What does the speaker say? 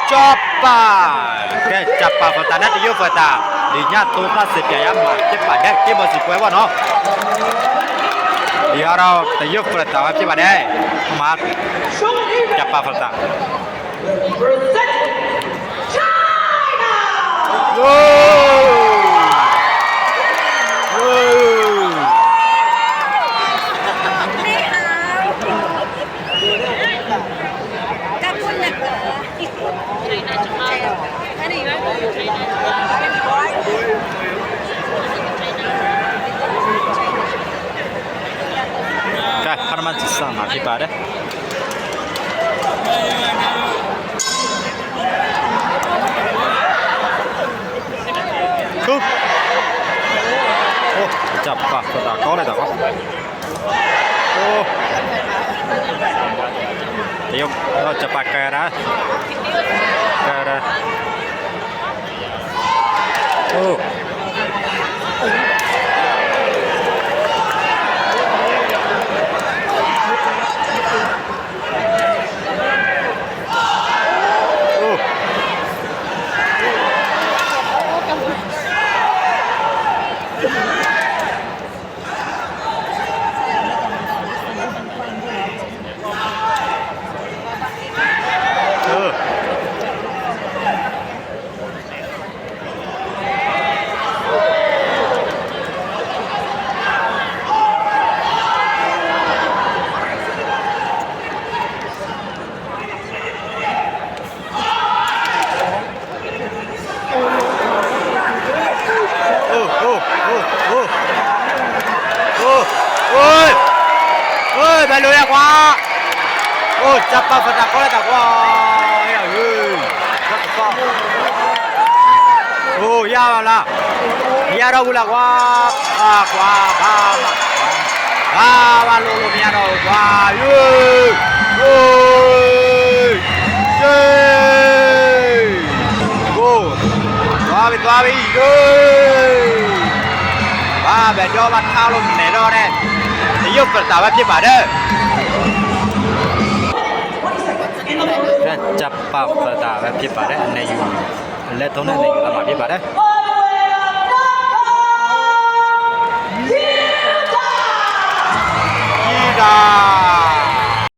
ကၠီပၢ်, ကဲ ကၠီပၢ် ပတၢ်န့ၣ် တယိၣ်ပတၢ်, ဒ်ညါတိသၣ်စံးပၠးယါမး ကၠီပၢ်ဒဲး က့ဘီစံးကွဲးဘၣ်နီၤ, ဒ်အါဒီး တယိၣ်ပတၢ်ဝဲ ကၠီပၢ်ဒဲး, မၤ ကၠီပၢ် ပတၢ် ကဲ ဖးနမၤစၢ်မၤဖံးပာ်ဒဲး ကၠီပၢ် တၢ်ကီလဲၣ်တၢ်ကီ, တယိၣ် ကၠီပၢ်ကဲဒၣ်, ကဲဒၣ်, အိၣ်အိၣ် အိၣ် ဘၣ်လိာ်ယါကွၢ်, အိၣ် ကၠီပၢ် ပတၢ်ကီလၢတၢ်ကွၢ်, အိၣ် ယါဘၣ်လၢ, ယါဒီးဝံၤလၢကွၢ်, ကွၢ် ဘၣ် ဘၣ် ဘၣ်လိာ်လိာ်မ့ၢ်ယါဒီးကွၢ်, ယိ ယိ ယိ ကွၢ် ဝံၤ ကွၢ် ဝံၤ ယိ ဘၣ် ဘၣ်ဒီးဘၣ်ထါလိာ်မဲာ်ဒီးန့ၣ်, တယိၣ်ပတၢ်ဝဲဖံးပာ်ဒဲး, ကၠီပၢ် ပတၢ်ဝဲဖံးပာ်ဒဲး အနဲယူၤ, လဲၤထိးန့ၢ်အနဲယူၤ သးမၤဖံးပာ်ဒဲး, ယံၤဒၣ်